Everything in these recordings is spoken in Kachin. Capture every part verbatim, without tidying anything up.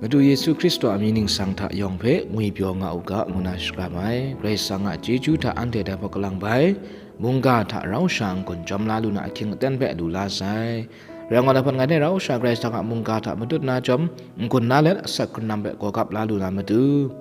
Madu Yesu Hkristu a mying ningsang hta yawng hpe ngwipyaw nga u ga, ngu na shakram ai. Karai Kasang a chyeju hta anhte dai hpawt kalang bai, mungga hta rau sha n-gun jawm la lu na ahkying aten hpe lu la sai. Rai ngai, dai hpawt ngai hte rau sha Karai Kasang a mungga hta matut na jawm, n-gun na let asak hkrun lam hpe gawgap la lu na matu,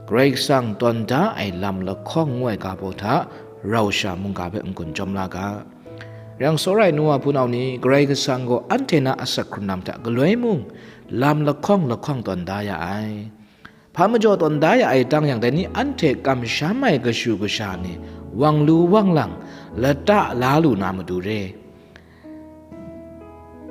Karai Kasang tawn da ai lam lahkawng ngu ai ga baw hta rau sha mungga hpe n-gun jawm la ga. Rai yang, tsawra ai nu wa hpunau ni, Karai Kasang gaw anhte na asak hkrun lam hta galoi mung lam lahkawng lahkawng tawn da ya ai. Hpa majaw tawn da ya ai tang yang, dai ni anhte kamsham ai kashu kasha ni wang lu wang lang lata la lu na matu re.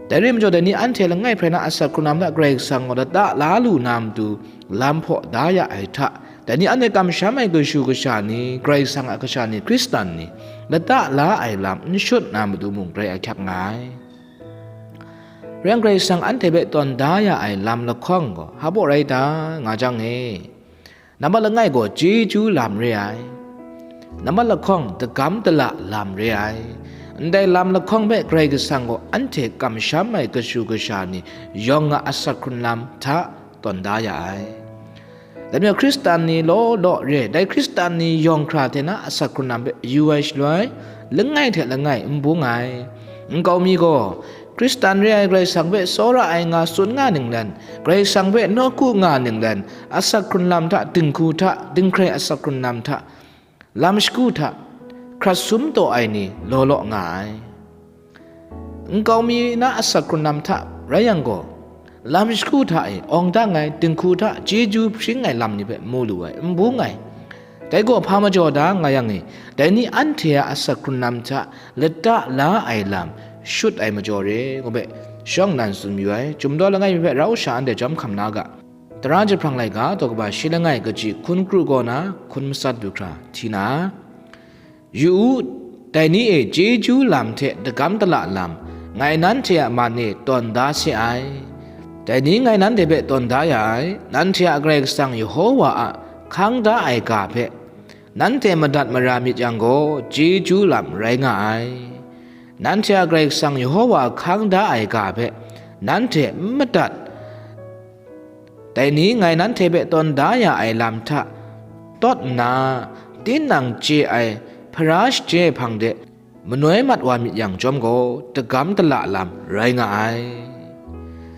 Dai rai majaw, dai ni anhte langai hprai na asak hkrun lam hta Karai Kasang gaw lata la lu na matu lam hpaw da ya ai hta, dai ni anhte kamsham ai kashu kasha ni, Karai Kasang a kasha ni, Hkristan ni, lata la ai lam n shut na matu mung grai ahkyak nga ai. Rai yang, Karai Kasang anhte hpe tawn da ya ai lam lahkawng gaw hpa baw rai ta, nga jang e. Nambat langai gaw chyeju lam re ai. Nambat lahkawng dagam dala lam re ai. Ndai lam lahkawng hpe Karai Kasang gaw anhte kamsham ai kashu kasha ni yawng a asak hkrun lam hta tawn da ya ai. Dai majaw, Hkristan ni law law re ai. Dai Hkristan ni yawng hkra hte na asak hkrun lam hpe yu ai shaloi, langai hte langai n bung ai. Nkau mi gaw, Hkristan re ai Karai Kasang hpe tsawra ai nga tsun nga ninglen, Karai Kasang hpe nawku nga ninglen, asak hkrun lam hta, dinghku hta, dinghkrai asak hkrun lam hta, lam shagu hta, hkrat sum taw ai ni law law nga ai. Nkau mi na asak hkrun lam hta rai yang gaw, lam shagu hta e awng dang ai, dinghku hta chyeju hpring ai lam ni hpe mu lu ai, n bung ai. Dai gaw hpa majaw da nga yang e, dai ni anhte a asak hkrun lam hta lata la ai lam shut ai majaw re, ngu hpe shawng nnan tsun mayu ai. Chyum daw langai mi hpe rau sha anhte jawm hkam na ga. Tara jahprang laika daw kaba shi langai kaji hkun kru kaw na hkun matsat du hkra hti na, yu u, dai ni e chyeju lam hte dagam dala lam, ngai nanhte a man e tawn da se ai. Dai ni ngai nanhte hpe tawn da ya ai, nanhte a Karai Kasang Yehowa a hkang da ai ga hpe, nanhte madat mara myit yang gaw, chyeju lam rai nga ai. Nanhte a Karai Kasang Yehowa hkang da ai ga hpe nanhte n madat, dai ni ngai nanhte hpe tawn da ya ai lam hta tawt nna, tinang chye ai hpara shaje hpang de manoi mat wa myit yang chyawm gaw, dagam dala lam rai nga ai.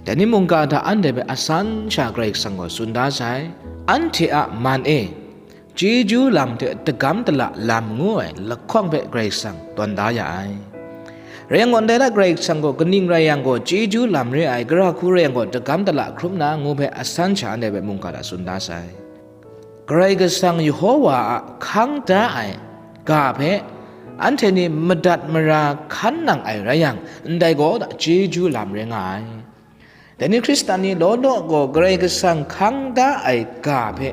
Dai ni mungga hta anhte hpe asan sha Karai Kasang gaw tsun da sai. Anhte a man e, chyeju lam hte dagam dala lam ngu ai lahkawng hpe Karai Kasang tawn da ya ai. Rai yang gaw, ndai hta Karai Kasang gaw kaning rai yang gaw chyeju lam re ai, gara hku rai yang gaw dagam dala hkrum na ngu hpe asan sha anhte hpe mungga hta tsun da sai. Karai Kasang Yehowa a hkang da ai ga hpe anhte ni madat mara hkan nang ai rai yang, ndai gaw chyeju lam rai nga ai. Dai ni Hkristan ni law law gaw Karai Kasang hkang da ai ga hpe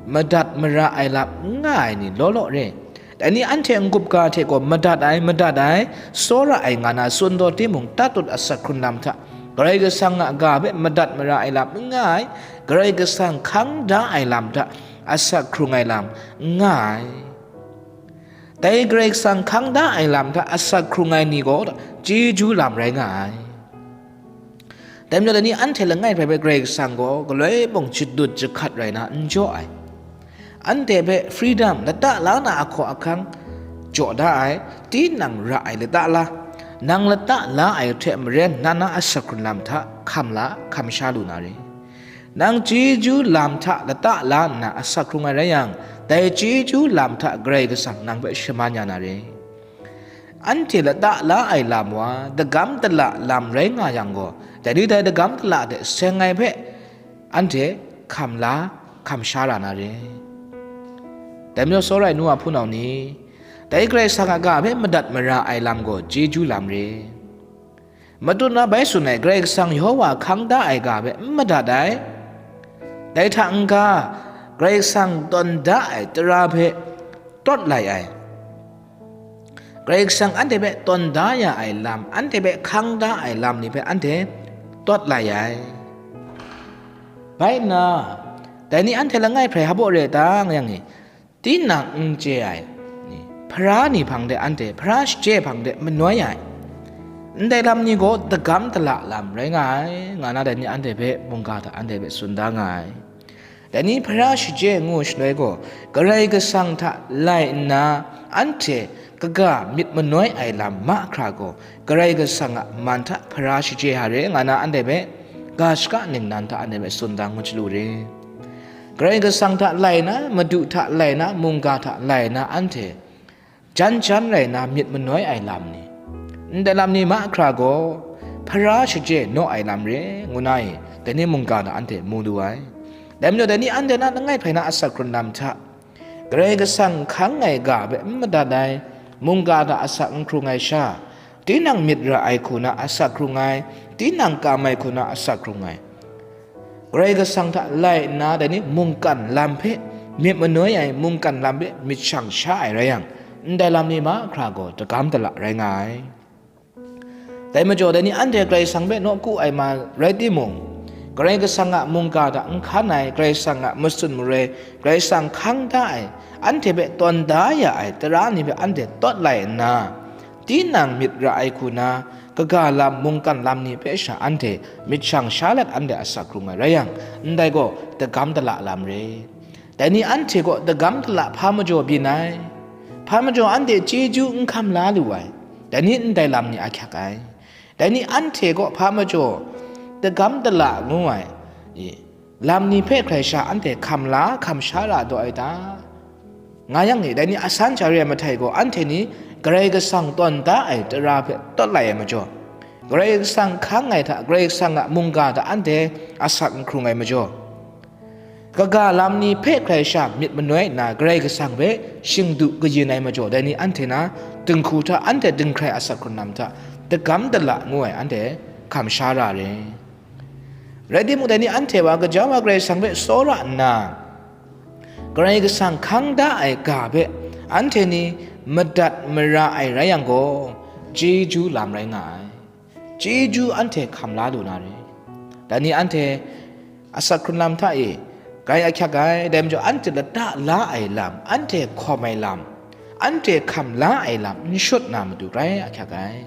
madat mara ai lam n nga ai ni law law re. Dai ni anhte n-gup ga hte gaw madat ai, madat ai, tsawra ai nga na tsun taw timung, tatut asak hkrun lam hta, Karai Kasang a ga hpe madat mara ai lam n nga ai, Karai Kasang hkang da ai lam hta asak hkrung ai lam n nga ai. Dai Karai Kasang hkang da ai lam hta asak hkrung ai ni gaw chyeju lam rai nga ai. Dai majaw, dai ni anhte langai hpe Karai Kasang gaw galoi mung jadut jahkat rai na n jaw ai. Anhte hpe freedom, lata la na ahkaw ahkang jaw da ai, tinang ra ai lata la, nang lata la ai hte maren na na asak hkrun lam hta hkam la, hkam sha lu na re. Nang chyeju lam hta lata la nna asak hkrung ai rai yang, dai chyeju lam hta Karai Kasang nang hpe shaman ya na re. Anhte lata la ai lam wa, dagam dala lam rai nga yang gaw, dai ni dai dagam dala hte seng ai hpe anhte hkam la, hkam sha ra na re. Dai majaw, tsawra ai nu wa hpunau ni, dai Karai Kasang a ga hpe madat mara ai lam gaw chyeju lam re. Matut na bai tsun ai, Karai Kasang Yehowa hkang da ai ga hpe n madat ai. Dai hta n-ga, Karai Kasang tawn da ai tara hpe tawt lai ai. Karai Kasang anhte hpe tawn da ya ai lam, anhte hpe hkang da ai lam ni hpe anhte tawt lai ai. Bai nna, dai ni anhte langai hpe hpa baw re ta nga yang e, tinang n chye ai ni, hpara ni hpang de anhte hpara shaje hpang de manoi ai. Ndai lam ni gaw dagam dala lam rai nga ai, nga na dai ni anhte hpe mungga hta anhte hpe tsun da nga ai. Dai ni hpara shaje ngu shaloi gaw, Karai Kasang hta lai nna anhte kaga myit manoi ai lam mahkra gaw, Karai Kasang a man hta hpara shaje hare nga na anhte hpe ga shaka ningnan hta anhte hpe tsun da ngu chyalu re. Karai Kasang hta lai na, Madu hta lai na, mungga hta lai na anhte jan jan rai na myit manoi ai lam ni, ndai lam ni mahkra gaw hpara shaje naw ai lam re, ngu na i, dai ni mungga hta anhte mu lu ai. Dai majaw, dai ni anhte na langai hprai na asak hkrun lam hta, Karai Kasang hkang ai ga hpe n madat ai, mungga hta asak n hkrung ai sha, tinang myit ra ai hku na asak hkrung ai, tinang kam ai hku na asak hkrung ai, Karai Kasang hta lai nna, dai ni mungkan lam hpe myit manoi ai, mungkan lam hpe myit shang sha ai rai yang, ndai lam ni mahkra gaw dagam dala rai nga ai. Dai majaw, dai ni anhte Karai Kasang hpe nawku ai ma rai timung, Karai Kasang a mungga hta n hkan ai, Karai Kasang a matsun marai, Karai Kasang hkang da ai, anhte hpe tawn da ya ai tara ni hpe anhte tawt lai nna, tinang myit ra ai hku na, kaga lam, mungkan lam ni hpe sha anhte myit shang sha let anhte asak hkrung ai rai yang, ndai gaw dagam dala lam re. Dai ni anhte gaw dagam dala hpa majaw byin ai, hpa majaw anhte chyeju n hkam la lu ai, dai ni ndai lam ni ahkyak ai. Dai ni anhte gaw hpa majaw dagam dala ngu ai, e, lam ni hpe hkrai sha anhte hkam la, hkam sha ra daw ai ta? Nga yang e, dai ni asan sha re ai mahtai gaw, anhte ni Karai Kasang tawn da ai tara hpe tawt lai ai majaw, Karai Kasang hkang ai hta, Karai Kasang a mungga hta anhte asak n hkrung ai majaw, kaga lam ni hpe hkrai sha myit manoi nna Karai Kasang hpe shingdu kayin ai majaw, dai ni anhte na dinghku hta anhte dinghkrai asak hkrun lam hta dagam dala ngu ai anhte hkam sha ra re. Rai timung, dai ni anhte wa gaja wa Karai Kasang hpe tsawra nna, Karai Kasang hkang da ai ga hpe anhte ni madat mara ai rai yang gaw, chyeju lam rai nga ai. Chyeju anhte hkam la lu na re. Dai ni anhte asak hkrun lam hta e grai ahkyak ai, dai majaw anhte lata la ai lam, anhte hkawm ai lam, anhte hkam la ai lam n shut na matu grai ahkyak ai.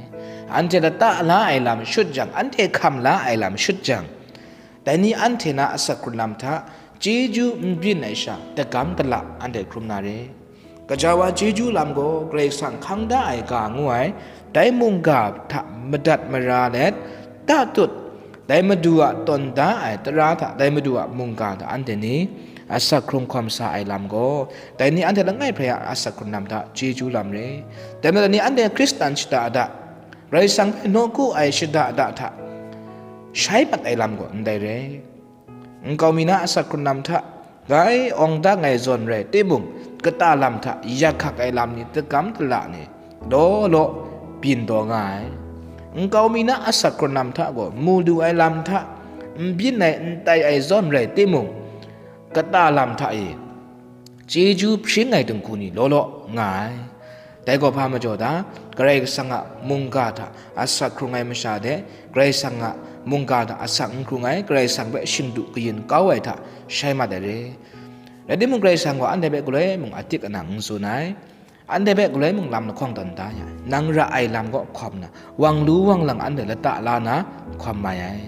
Anhte lata la ai lam shut jang, anhte hkam la ai lam shut jang, dai ni anhte na asak hkrun lam hta chyeju n byin ai sha, dagam dala anhte hkrum na re. Gaja wa chyeju lam gaw Karai Kasang hkang da ai ga ngu ai, dai mungga hta madat mara let, tatut, dai Madu a tawn da ai tara hta dai Madu a mungga hta anhte ni asak hkrung hkawm sa ai lam gaw, dai ni anhte langai hprai a asak hkrun lam hta chyeju lam re. Dai majaw, dai ni anhte Hkristan shada da, Karai Kasang hpe nawku ai shada da hta shai mat ai lam gaw ndai re. Nkau mi na asak hkrun lam hta grai awng dang ai zawn rai timung, kata lam hta yak hkak ai lam ni, dagam dala ni law law byin taw nga ai. Nkau mi na asak hkrun lam hta gaw mu lu ai lam hta n byin ai, n tai ai zawn rai timung, kata lam hta e chyeju hpring ai dinghku ni law law nga ai. Dai gaw hpa majaw ta? Karai Kasang a mungga hta asak hkrung ai masha de, Karai Kasang a mungga hta asak n hkrung ai, Karai Kasang hpe shingdu kayin kau ai hta shai mat ai re. Rai timung, Karai Kasang gaw anhte hpe galoi mung atik anang n tsun ai, anhte hpe galoi mung lam lahkawng tawn da ya ai. Nang ra ai lam kaw hkawm na, wang lu wang lang anhte lata la na hkawm mai ai.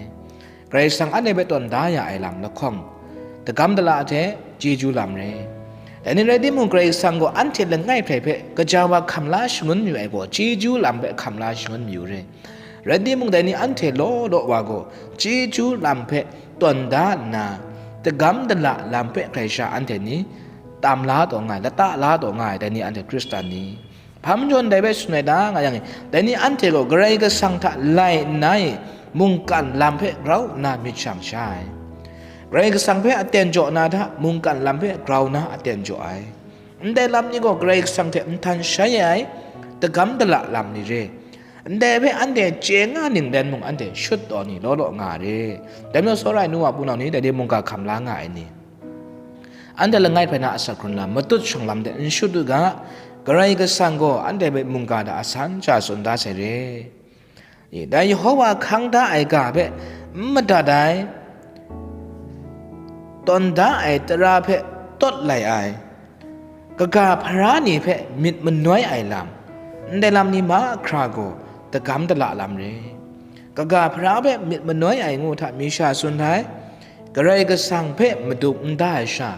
Karai Kasang anhte hpe tawn da ya ai lam lahkawng, dagam dala hte chyeju lam re. Dai ni rai timung, Karai Kasang gaw anhte langai hprai hpe gaja wa hkam la shangun mayu ai gaw, chyeju lam hpe hkam la shangun mayu re. Rai timung, dai ni anhte law law wa gaw chyeju lam hpe tawn da nna, dagam dala lam hpe hkrai sha anhte ni tam la taw nga ai, lata la taw nga ai, dai ni anhte Hkristan ni. Hpa majaw ndai hpe tsun ai ta nga yang e, dai ni anhte gaw Karai Kasang hta lai nna e, mungkan lam hpe grau nna myit shang sha ai. Karai Kasang hpe aten jaw na hta mungkan lam hpe grau nna aten jaw ai. Ndai lam ni gaw Karai Kasang hte nhtan shai ai, dagam dala lam ni re. Ndai hpe anhte chye nga ninglen mung, anhte shut taw ni law law nga re. Dai majaw, tsawra ai nu wa punau ni, dai de mungga hkam la nga ai ni, anhte langai hprai na asak hkrun lam, matut shawng lam de n shut u ga, Karai Kasang gaw anhte hpe mungga hta asan sha tsun da sai re. E, dai Yehova hkang da ai ga hpe n madat ai, tawn da ai tara hpe tawt lai ai, kaga hpara ni hpe myit manoi ai lam, ndai lam ni mahkra gaw dagam dala lam re. Kaga hpara hpe myit manoi ai ngu hta mi sha tsun ai, Karai Kasang hpe madung n da ai sha,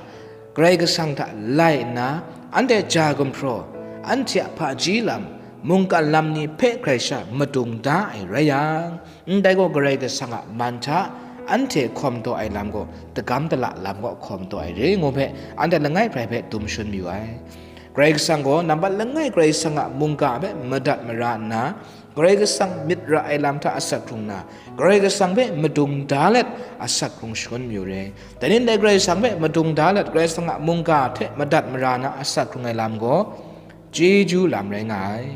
Karai Kasang hta lai nna, anhte ja gumhpraw, anhte a hpaji lam, mungkan lam ni hpe hkrai sha madung da ai rai yang, ndai gaw Karai Kasang a man hta anhte hkawm taw ai lam gaw, dagam dala lam kaw hkawm taw ai re ngu hpe, anhte langai hprai hpe dum shun mayu ai. Karai Kasang gaw nampat langai Karai Kasang a mungga hpe madat mara nna, Karai Kasang myit ra ai lam hta asak hkrung na, Karai Kasang hpe madung da let asak hkrung shangun mayu re. Dai ni ndai Karai Kasang hpe madung da let Karai Kasang a mungga hte madat mara na asak hkrung ai lam gaw, chyeju lam rai nga ai.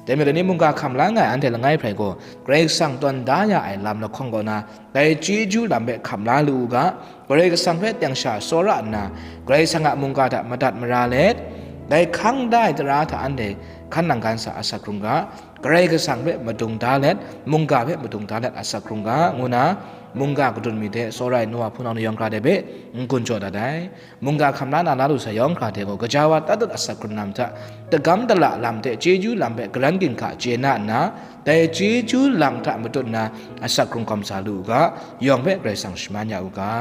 Dai majaw dai ni mungga hkam la nga ai anhte langai hprai gaw, Karai Kasang tawn da ya ai lam lahkawng kaw na, dai chyeju lam hpe hkam la lu u ga, Karai Kasang hpe teng sha tsawra nna, Karai Kasang a mungga hta madat mara let, dai hkang da ai tara hta anhte hkan nang gan sa asak hkrung ga, Karai Kasang hpe madung da let, mungga hpe madung da let asak hkrung ga, ngu na, mungga kadun mi hte tsawra ai nu wa hpunau ni yawng hkra de hpe n-gun jaw dat ai. Mungga hkam la na la lu sai yawng hkra hte gaw, gaja wa tatut asak hkrung lam hta, dagam dala lam hte chyeju lam hpe garan ginhka chye na nna, dai chyeju lam hta matut nna asak hkrung hkawm sa lu u ga, yawng hpe Karai Kasang shaman ya u ga.